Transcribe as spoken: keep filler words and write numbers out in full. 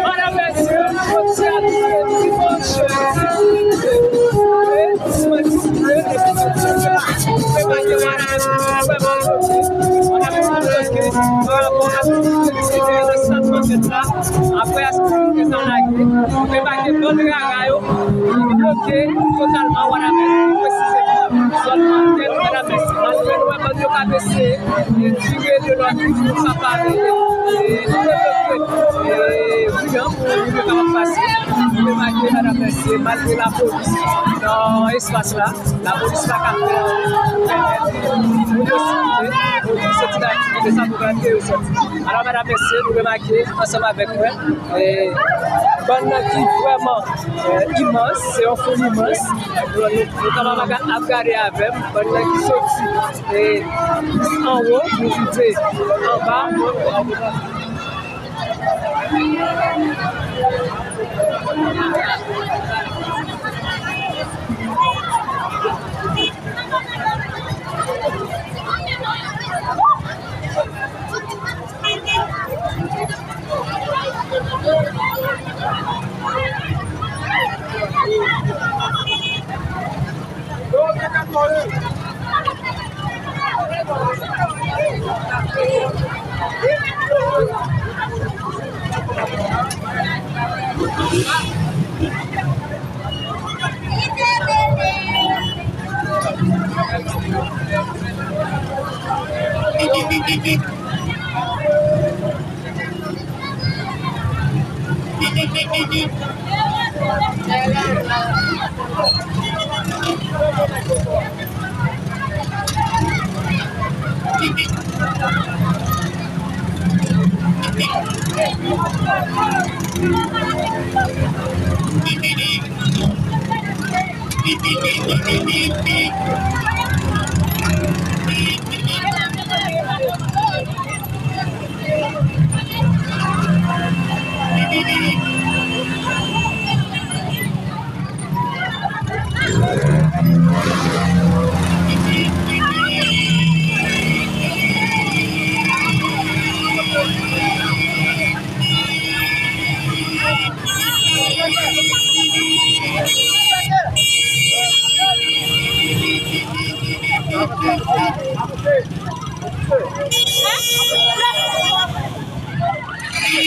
Madan, mesye, jodi a nou se dimanch, e, dimanch ble, epi jodi a, nou remake, madan, mesye, nou vrèman bloke. Madan, mesye, nou bloke pa rapò a tout sa k te genyen nan sant Mafèt la. Apre a, sekirite sa lage, nou remake bann rara yo, bloke totalman Wanament, pi presizeman zòn Mantèn, Wanament. Malgre nou wè bann yo k ap eseye, e, tire de lòt kote pou kapab, e, e, debloke, e, ri an pou moun yo kapab pase. Nou remake, Wanament, malgre lapolis nan espas la, lapolis pa ka fè anyen pou pèmèt moun yo sikile, pou di se ti aktivite sa pou pèmèt ke yo sòti. Alò, medam, mesye, nou remake ansanm avèk mwen, e, bann nan ki vrèman, e, imans, se yon foul imans. Nou, nou, nou kapab ap gade avè m, bann nan ki soti, e, plis anwo pou rive anba.